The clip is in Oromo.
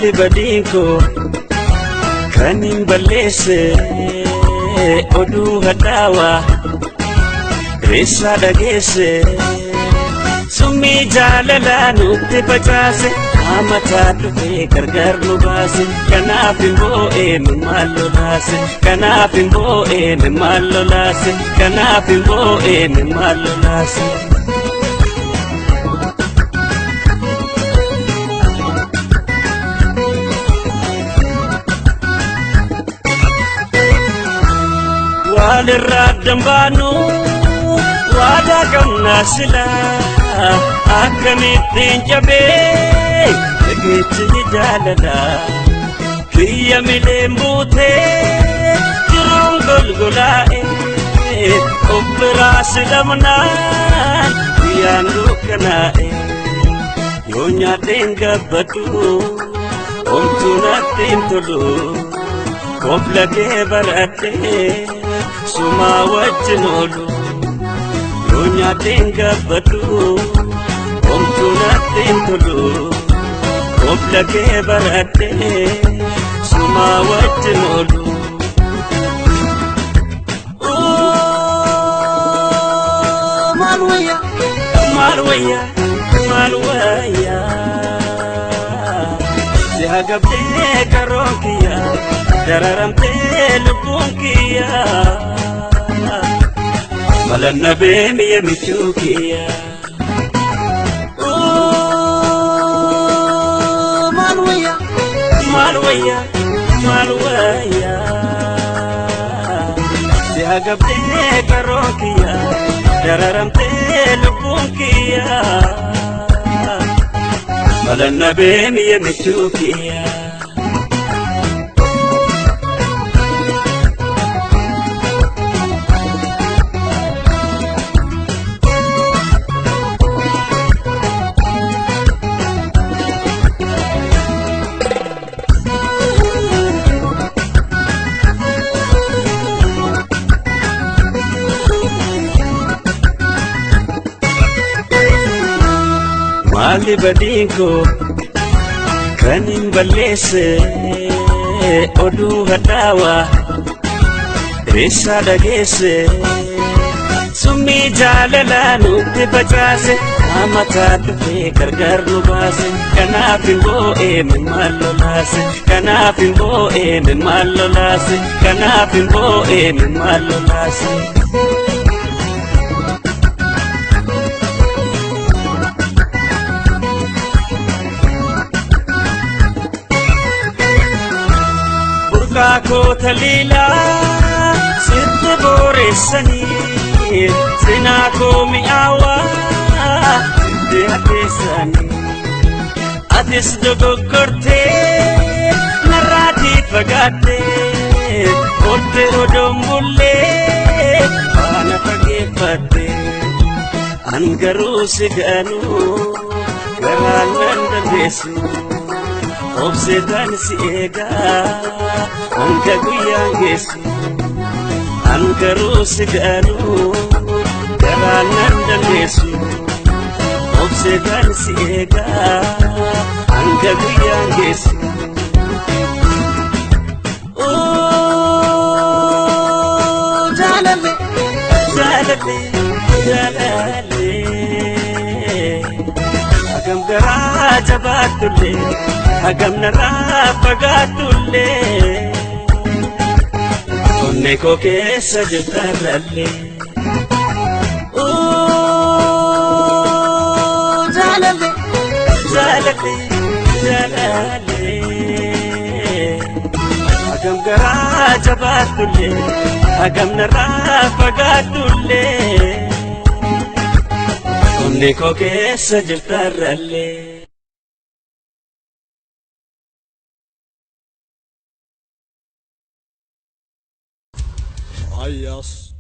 Maali badiin koo kan hin balleesse oduu hadhaawaa eessaa dhageesse summii jaalalaa nutti facaase amataa dhufee gargar nu baase kanaaf hin boo'een maal lolaase kanaaf hin boo'een maal lolaase kanaaf hin boo'een maal lolaase. Walirraa addan baanu waadaa qabnaa silaa akkamittiin cabee dhageechi jaalala kiyya mileen buutee jiruun golgolaa'e of biraa silamnaan guyyaan dukkanaa'e yoo nyaadheen gabbadhu homtuu natti hin tolu. Kofla kee baradhee sumaa wajjin oolu yoo nyaadheen gabbadhu homtuu natti hin tolu. Kofla kee baradhee sumaa wajjin oolu. Maal wayya maal wayya maal wayya si hagabdee karoon kiyya dararamtee lubbuun kiyya malanna beemiya michuu kiyya. Maal wayya maal wayya maal wayya si hagabdee karoon kiyya dararamtee lubbuun kiyya malanna beemiya michuu kiyya. Maali badiin koo kan hin balleesse oduu hadhaawaa eessaa dhageesse summii jaalalaa nutti facaase amataa dhufee gargar nu baase kanaaf hin boo'een maal lolaase kanaaf hin boo'een maal lolaase kanaaf hin boo'een maal lolaase. Burqaa koo taliilaa sitti booressanii cinaa koo mi'aawaa sitti hadheessanii atis dogoggortee narraatii fagaattee oolte odoon bullee faana fageeffattee an garuu si ganuu garaan nan dandeessu. Obseetaan si eegaa hanga guyyaan geessu an garuu si ganuu garaan nan dandeessu. Obseetaan si eegaa hanga guyyaan geessu. Jaalallee jaalallee jaalallee hagam garaa jabaattullee hagam narraa fagaattullee onnee koo keessa jirtarrallee. Jaalallee jaalallee jaalallee hagam garaa jabaattullee hagam narraa fagaattullee onnee koo keessa jirtarrallee. Ayas.